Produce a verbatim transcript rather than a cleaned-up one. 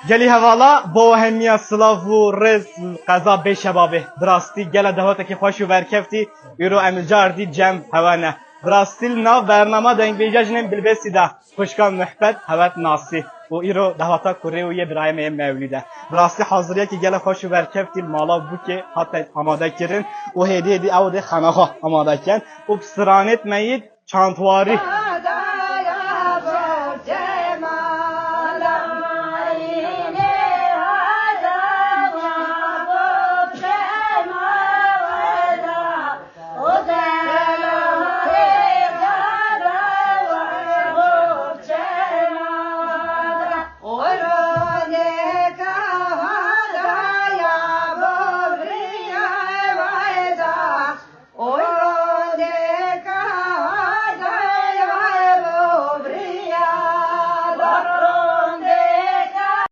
Gelî hevala, bo hemiya silav û rêz qeza bê şebabê. Bi rastî gele dawatekî xweş û berkeftî, îro em li car dî cem hewe ne. Bi rastî li nav bernama dengbêja jinên Bilbêsî de xwişka Mihbet Hewet Nasî û îro dahata kurê û yê birayê me yê Mewlîd e. Bi rastî haziriyekî gele xweş û berkeftî li mala bûkê hate amade kirin û hêdî hêdî ew dê xenaxa amade ken û bi stranêt meyîd çantwarî